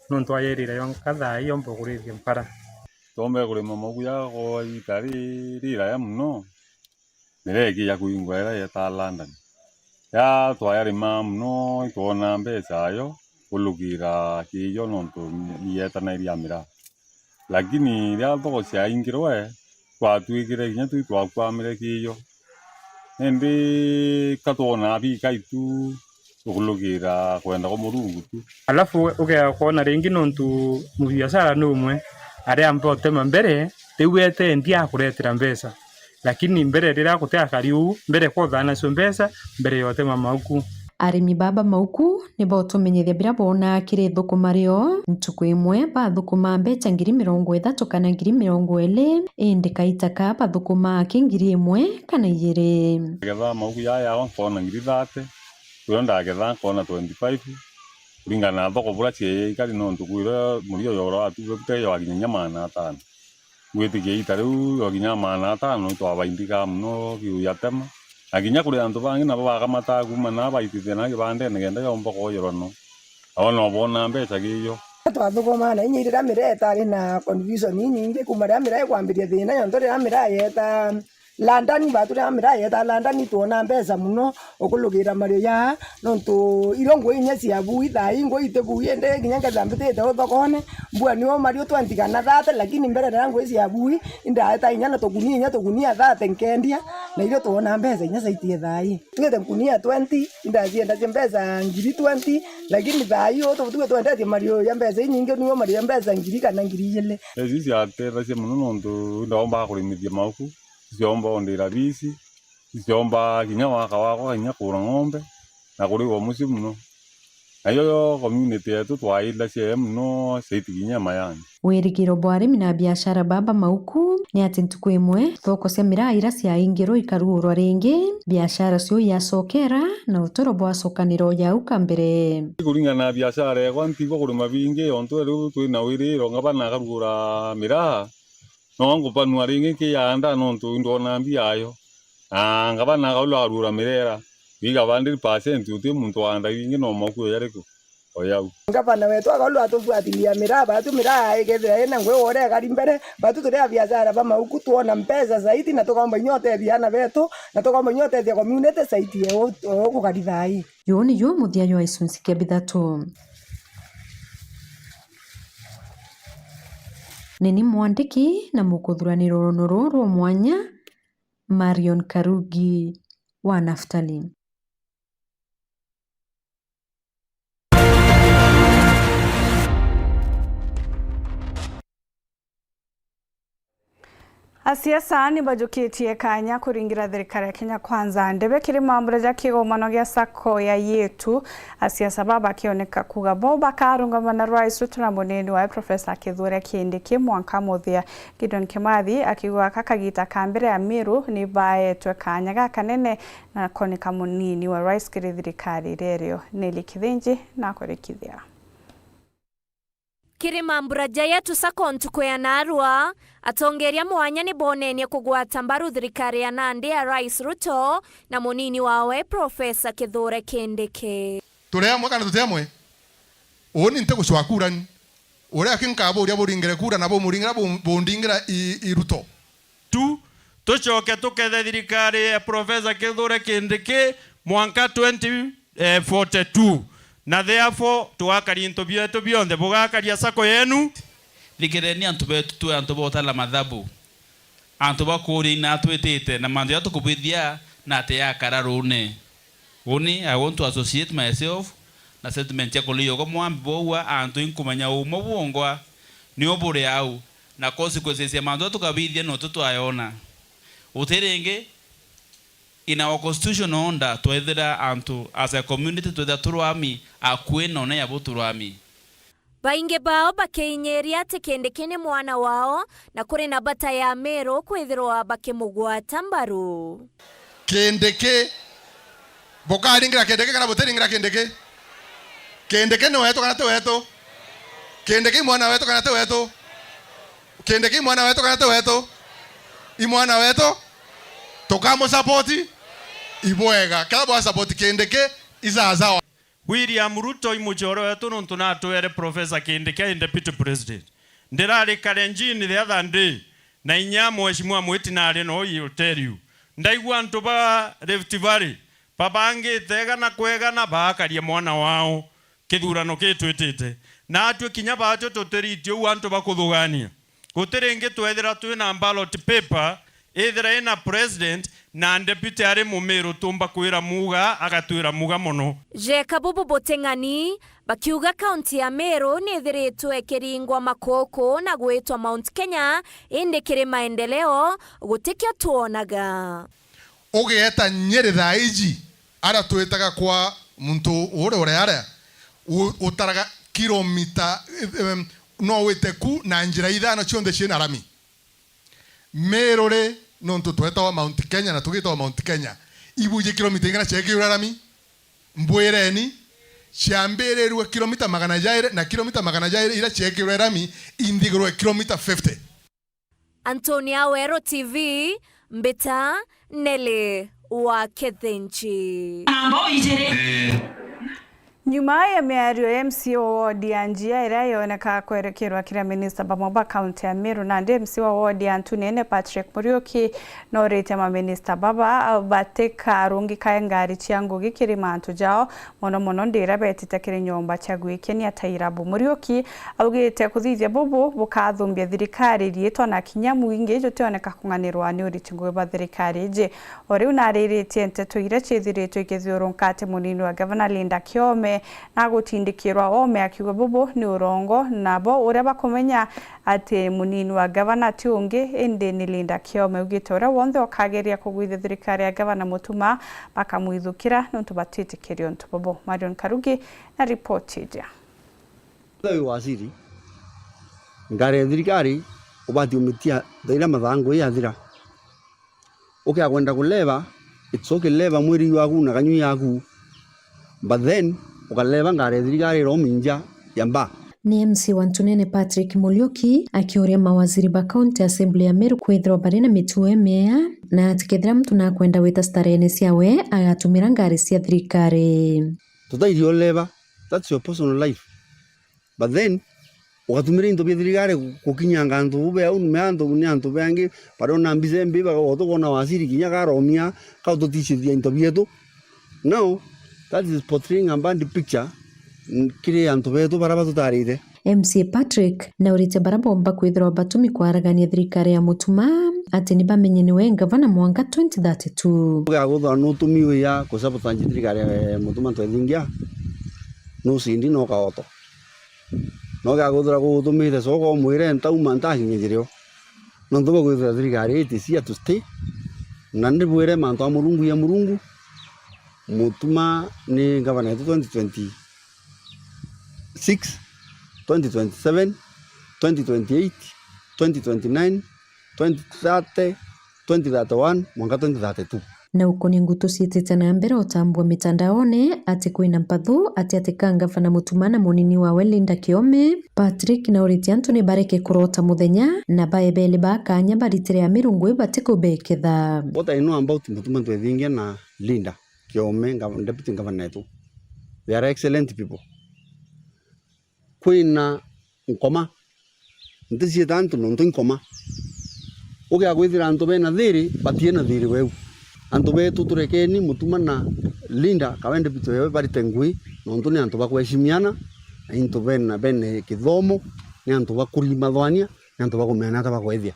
nontu ayerira yonka thaa ii yomba kurithia mpara. Twombere kurima mauku ja kwa iita ri-, riraya mono, miraa ikija kuingwa iria yetaa London. Ya twayarimaa mono, itwonaa mbecha ayo kulukira kiijo nontu ni yetanairia miraa. Lakini riria thoko ciaingirwe, twatwikire kinya twi twakwamire kiijo. Indi ka twonaa bikai tu, tukulukira kwenda kwa Murungu tu. Alafu ugea kwona ringi nontu mubiashara ni umwe, aria ambe utema mbere, riu etendia akuretera mbeca. Lakini mbere riria guti akari uu, mbere kwothaa nacio mbeca, mbere ya utema mauku. Arimi baba mauku ni botumenyithia biria boonaa kiri thukuma rio. Ntuku imwe bathukuma mbecha ngiri mirongo ithatu kana ngiri mirongo iri, indi kaita ka bathukuma ki ngiri imwe kana ijiri. Ngetha mauku jaa yawa nkoona ngiri thate, kwio ndagetha nkoona twenty five, kuringana na thoko buria ciikari, nontu kwiro murio joro watu bute jwakinya inya magana atano. Ngwitikia iita riu jwakinya magana atano itwabaindikaga mono kiu jatema, na kinya kuri antu bangi nabo bakamataa kuuma naa baitithia na kibandene kenda jomba kwojerwa no. Abo no boona mbeca giyo. Twathukumaa na inya riria miraa itari na confusion inyingi, kuma riria miraa ikwambiria thina, yontu riria miraa yeta London, batu riria miraa yeta London, twona mbeca mono ukulugira mario jaa, nontu irio ngui inya cia bui, thaa ii ngui iti bui, indi kinya nkethira mbitite uthokone, mbua nio mario twenty kana thirty, lakini mbere riria ngui cia bui, indaeta inya na tukunia, inya tukunia thirty nkendia, na irio twona mbeca inya caitie thaa ii. Twite nkunia twenty, indaciendagia mbeca ngiri twenty, lakini thaa ii utu tuge twendetie mario ja mbeca inyingi, niwe mario ja mbeca ngiri kana ngiri ijiri. Ici ciateethagia mono nontu indaombaga kurimithia mauku, iciomba ondira bici, iciomba kinya waka wakwa, kinya kura ng'ombe, na kurigwa mucii mono. Nayo yo community yetu twaithacia mono, saiti kinya mayani. Wirigiro bwa arimi na biashara baba mauku ni ati ntuku imwe thoko cia miraa iria ciaingirwe ikaruurwa ringi, biashara cio iacokera na uturo bwacokanira o jau ka mbere. Kuringana na biashara ekwa, ntigwa kurima bingi, ontu riu twina wiriro, ngabana akaruura miraa, no ngupanua ringi nkiyaanda nontu indona mbia ayo. Na ngabana akaulwa akaruura mirera, biga hundred percent uti muntu waandagia ingi no mauku jariku o jau. Ngavana wetu akaulwa atubuatilia miraa, batu miraa ikethira ina ngui wore ekari mbere, batu turi a biashara ba mauku twona mbeca zaidi, na tukaomba inya utethia aana betu, na tukaomba inya utethia community zaidi ya u-, u-, gukari thaa ii. Juu niju muthia jwa gicunci kia bithatu. Ni ni mwandiki na mukuthuraniro runu ruu rwa mwanya, Marion Karugi wa Naftali. Asiasa ni bajukitie kanya kuringira thirikari ya Kenya Kwanza ndebe kiri mambura ja kigomano gia sacco ya Yetu. Asiasa baba bakioneka kuuga bo bakarungama na Rais Ruto na munini wawe Professor Kithure Kindiki mwanka muthia. Gideon Kimathi akiuga aka kagita ka mbere Amiru ni baetwe kanya gakanene na koneka munini wa rais kiri thirikari iria irio. Nelly Kithinji nakurikithia. Kiri mambura ja Yetu Sacco ntuku ya naarua, atongeria mwanya ni bonenie kugwata mbaru thirikari ya nandi ya Rais Ruto na munini wawe Professor Kithure Kindiki. Turi amwe kana tuti amwe? Uuni ntigucwa kura ni. Uria aki nkaburia buringire kura na bumuringira bu-, bundingira i, i Ruto. Tu, tucoke tukethe thirikari ya Professor Kithure Kindiki mwanka twenty forty-two. Na therefore, tugakaria into bietu bionthe, bugakaria sacco yenu. Thikireni antu betu, twi antu ba utara mathabu. Antu ba kuuria ina twitite, na mantu jaria tukubwithia na ati yakara ruuni. Uni, I want to associate myself na statement cia Kuliyogo Mwambi bwaua antu inkumenya umwe bwongwa nio buri au, na consequences ya mantu jaria tukabithia no tu twayona. Uti ringi, in our constitutional order, twethira antu as a community twethira turwami akui na une yabo turwami. Baingi bao bakiinyiria ati Kindiki ni mwana wao, na kuri na bata ya Amiru kwithirwa bakimugwata mbaru. Kindiki, bukaringira Kindiki kana butiringira Kindiki? Kindiki ni wetu kana ti wetu? Kindiki i mwana wetu kana ti wetu? Kindiki i mwana wetu kana ti wetu? I mwana wetu. Tukamusapoti? Ibwega. Kila bwasapoti Kindiki, isasawa. William Ruto i mucore wetu nontu natwere Professor Kindiki ai Deputy President. Ndirari Kalenjin the other day, na inya Mheshimiwa Mwiti nari no, I will tell you. Ndaigua antu ba Rift Valley babangite ega na kwega na baakaria mwana wao kithurano kitwitite. Natwe kinya batwe tutiriti uu antu bakuthugania. Guti ringi twethira twina ballot paper ithira ina president na deputy ari Mumiru, tumba kwira muga agatwira muga mono. Jeka bubu buting'ani, bakiuga kaunti ya Meru nithiritwe ikiringwa makuku na gwitwa Mount Kenya, indi kiri maendeleo gutikio twonaga. Ugeeta Nyeri thaa iji, aria twitaga kwa muntu uria uria aria, u-, utaraga kilomita, em, no wite ku na njira ithano cionthe ciina rami. Meru ri, nontu twetawa Mount Kenya na tugitawa Mount Kenya, ibuji kilomita ing'ana ciekirwe rami? Mbwireni, ciambirirwe kilomita magana jairi, na kilomita magana jairi iria ciekirwe rami inthigurwe kilomita fifty. Antonia Weru T V, mbita Nelly wa Kethenji. Namba ijiri. Eh. Nyuma ya miario ya M C A wa ward ya Njia iria yoneka kwerekerwa kiri minista bamwe ba kaunti ya Meru, nandi M C A wa ward ya Ntunene Patrick Muriuki nooritie maminista baba batikarungikae ngari cia ngugi kiri mantu jao, mono mono ndiria betite kiri nyomba cia gwikenia ta irabu. Muriuki augite kuthithia bubu bukathumbia thirikari riitwa na kinya mwingi jutioneka kung'anirwa ni uriti ngugi bwa thirikari iji. O riu nariritie nteto iria ciithiritwe ikithiurunka ati munini wa gavana Linda Kiome nagutindikirwa oome, akiuga bubu ni urongo, nabo uria bakumenya ati munini wa gavana ti ungi indi ni Linda Kiome. Augite uria wonthe ukageria kugwithia thirikari ya gavana Mutuma bakamwithukira niuntu batitikiria untu bubu. Marion Karugi na ripoti iria. Wi waziri, ngari ya thirikari ubati umitia thaira mathangu yathira. Ukiakwenda kuleva, it's okay, leva mwiri waku na kanyui yaku, but then ukaleva ngari ya thirikari irominja ya mba. Ni M C A wa Ntunene Patrick Muriuki akiuria mawaziri ba County Assembly ya Meru kwithirwa bari na mitugo miea, na ati kethira muntu nakwenda gwita starene ciawe agatumira ngari cia thirikari. Tutairio leva, that's your personal life. But then, ugatumira into bia thirikari gu-, gukinyanga antu bube au, ni antu, ni antu bangi, barona mbica mbi, bagoto kwona waziri kinya karomia, kaututishithia into bietu. Now, that is portraying a bad picture, n-, kiri antu betu bara batutarite. M C A Patrick naurite bara bomba kwithirwa batumi kwaragania thirikari ya Mutuma ati ni bamenye niwe ngavana mwanka twenty thirty-two. Ugaguthwa nutumi wia kusabotage thirikari ya Mutuma ntwethingia, nucindi no kaoto. No gaguthira gugutumite, coka umwire ntauma ntakinya njirio. Nontu bwa kwithira thirikari iti cia to stay, na ndibwire mantu a Murungu ya Murungu, Mutuma ni ngavana yetu twenty twenty-six, twenty twenty-seven, twenty twenty-eight, twenty twenty-nine, twenty thirty, twenty thirty-one, mwanka twenty thirty-two. Na ukonia ngutu ciitite na mbere utambua mitandaone ati kwina mpathu ati ati ka ngavana Mutuma na munini wawe Linda Kiome, Patrick nauritie antu ni bareke kurota muthenya na baebele ba kanya baritire ya mirungu ibatikubeketha. What I know about Mutuma Ntwethingia na Linda Kiome, ngav-, deputy governor yetu, they are excellent people. Kwina nkoma. Nti ciita antu nontu i nkoma. Ugia kwithira antu bena thiiri, batii na thiiri weu. Antu betu turekeni Mutuma na Linda, kawe deputy wewe barite ngui, nontu ni antu ba kweshimiana, na into bena, bene kithomo, ni antu ba kurimathwania, ni antu ba kumeana ata ba kwethia.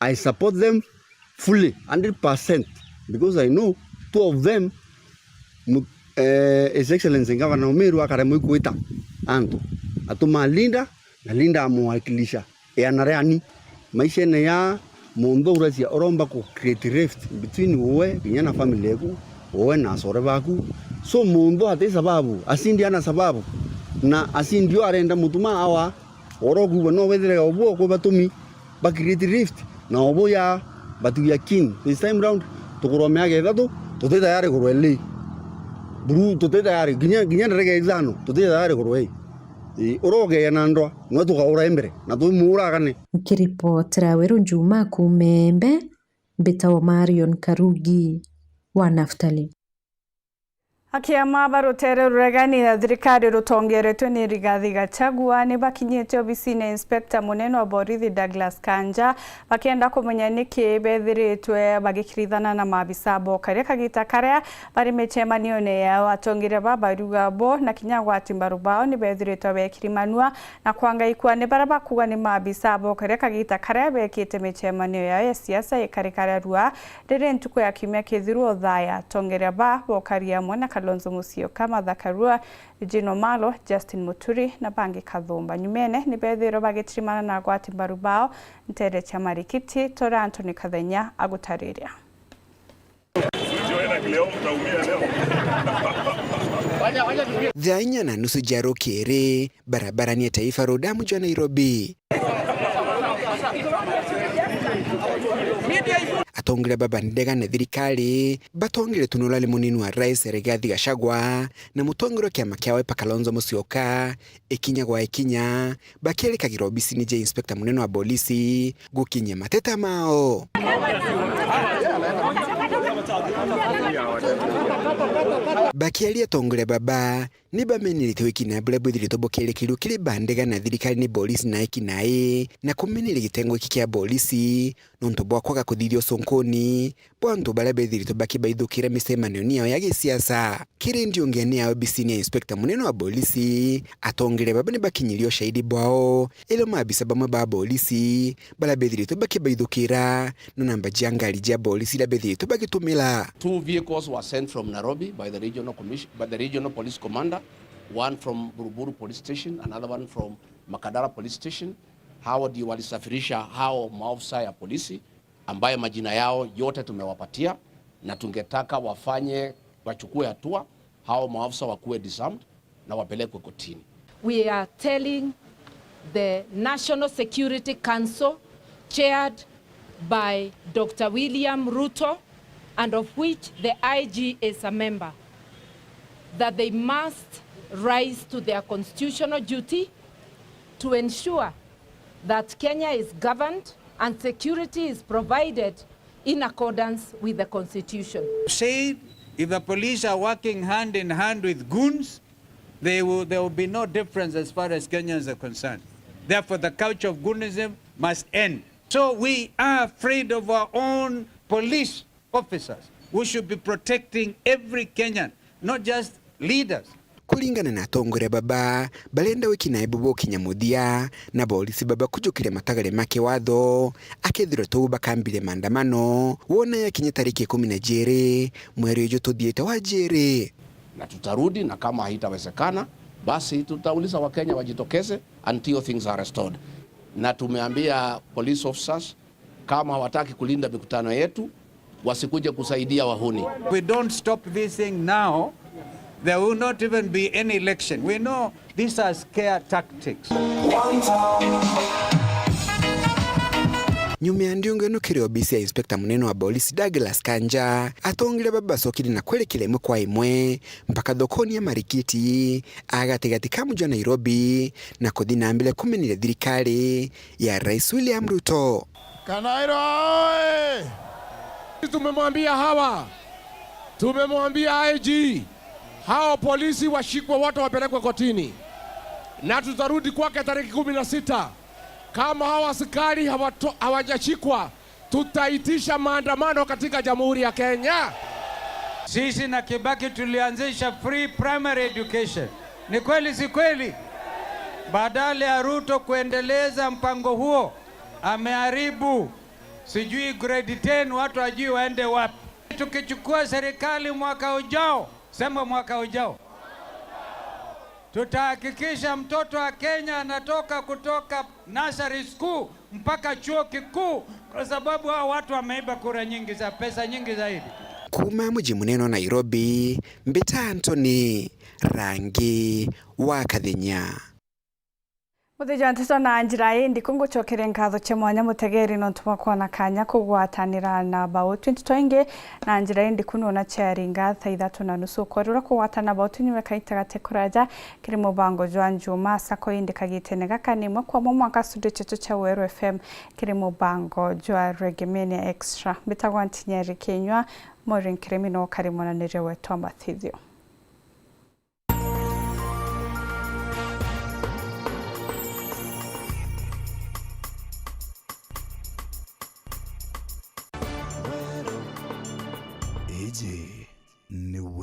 I support them fully, hundred percent, because I know two of them, mu-, eh, His Excellency Governor Meru akaremwa ikwita antu, atuma Linda, na Linda amuwakilisha eana riani. Maishene ya muntu uracia uromba ku create rift between uwe kinya na family yaku, uwe na acore baku. So muntu ati sababu, acindi ana sababu, na acindi o arenda Mutuma awa. Oro kuuga no wethire obuo kwi batumi ba create rift, na obuya but we are keen. This time round, tukurwa miaka ithatu, tuti tayari kurwa L A. Buru, tuti tayari. Kinya, kinya nderege ithano, tuti tayari kurwa ii. Ii, urogeya na ndwa, nwe tukaura mbere, na twimuuragane. Nkiripotera Weru Njuma kuuma Embe, mbitawa Marion Karugi wa Naftali. Akiama ba rutere ruregani na thirikari rutongeretwe ni Rigathi Gachagua ni bakinyite obisine ya Inspector munene wa borithi Douglas Kanja, bakienda kumenya niki bethiritwe bagikirithana na maabisa bo karia kagita karia bari micemanione yao. Atongeria ba bariuga bo na kinya agwati mbaru bao ni bethiritwe bekirimanua na kwangaikua ni baria bakuga ni maabisa bo karia kagita karia bekite micemanio yao ya siasa ikarikara rua riri ntuku ya kiumia kithiru uthaya. Atongeria ba bokari amwe na Kalonzo Musyoka, Martha Karua, Eugene Wamalwa, Justin Muturi na bangi kathumba. Nyumene ni bethirwe bagitirimana na agwati mbaru bao ntere cia marikiti, tore Anthony Kathenya agutariria. Thaa inya na nusu cia rukiri, barabarani ya Taifa Road, damu jwa Nairobi. Atongeria baba ndegane thirikari batongeretwe ni urari munini wa rais Rigathi Gachagua na mutongeria wa kiama kia Wiper Kalonzo Musyoka, ikinya gwa ikinya, bakierikagira obisini ja inspector munene wa bolisi gukinyia mateta mao. Bakiaria atongoria baba, ni bamenerete wikinae buria bwithiritwe bukierekerua kiri bandega na thirikari ni polisi na ekinae, na kumeneria gitengo giki kia polisi nontu bwa kwaga kuthithia ucunkuni bwa antu baria bethiritwe bakibaithukira micemanio yao ya gisiasa. Kiri ndiungene ya obisini ya inspector munene wa polisi, atongeria baba ni bakinyirie ushahidi bwao, ila maabisa bamwe ba polisi baria bethiritwe bakibaithukira na namba cia ngari cia polisi iria bethiritwe bagitumira. Two vehicles were sent from Nairobi by the regional commission, by the regional police commander, one from Buruburu police station, another one from Makadara police station. Hao ndio walisafirisha hao maofisa ya polisi ambaye majina yao yote tumewapatia, na tungetaka wafanye, wachukue hatua, hao maafisa wakuwe disarmed na wapelekwe kotini. We are telling the National Security Council, chaired by Doctor William Ruto, and of which the I G is a member, that they must rise to their constitutional duty to ensure that Kenya is governed and security is provided in accordance with the constitution. Said if the police are working hand in hand with goons, they will, there will be no difference as far as Kenyans are concerned. Therefore, the culture of goonism must end. So we are afraid of our own police officers who should be protecting every Kenyan, not just leaders. Kuringana na atongoria baba, barenda wikinae bubu bukinya muthia, na borisi baba kujukiria matagare ma kiwatho, akethirwa tou bakambire maandamano, wona yakinye tariki ikumi na jiiri, mweri uju tuthiite wa jiiri. Na tutarudi, na kama haitawezekana, basi tutauliza Wakenya wajitokeze until things are restored. Na tumeambia police officers, kama hawataki kulinda mikutano yetu, wasikuje kusaidia wahuni. We don't stop this thing now, there will not even be any election. We know these are scare tactics. Nyuma ya ndiungano kiri obisi ya inspector munene wa polisi Douglas Kanja, atongeria baba bacokire na kwerekera imwe kwa imwe mpaka thokoni ya Marikiti, agatigati ka muji wa Nairobi, na kuthi na mbere kumeneria thirikari ya Rais William Ruto. Kanairo oye! Tumemwambia hawa, tumemwambia I G, hao polisi washikwe wote wapelekwe kotini, na tutarudi kwake tariki kumi na sita. Kama hao askari hawato-, hawajashikwa, tutaitisha maandamano katika Jamhuri ya Kenya. Sisi na Kibaki tulianzisha free primary education. Ni kweli, si kweli? Badala ya Ruto kuendeleza mpango huo, ameharibu. Sijui grade ten, watu hawajui waende wapi. Tukichukua serikali mwaka ujao, sema mwaka ujao, tutahakikisha mtoto wa Kenya anatoka kutoka nursery school mpaka chuo kikuu, kwa sababu hao watu wameiba kura nyingi za pesa nyingi zaidi. Kuuma muji munene wa Nairobi, mbita Anthony Rangi wa Kathenya. Muthiji wa nteto na njira ii ndiku, ngucokeria nkatho cia mwanya mutegeri nontu bwa kwona kanya kugwatanira na Bau twenty twaingi na njira ii ndiku. Nona ciaringa thaa ithatu na nusu, kwarura kugwatana na Bau tunyume kaita gati kuraja kiri mubango jwa Njuma Sacco. Indi kagitene gaka ni imwe kwa imwe mwanka studio cietu cia Weru F M kiri mubango jwa Reggae Mania Extra. Mbitagwa Ntinyeri Kinyua, Maureen Kirimi no kari mwananiria wetu wa mathithio. Iji ni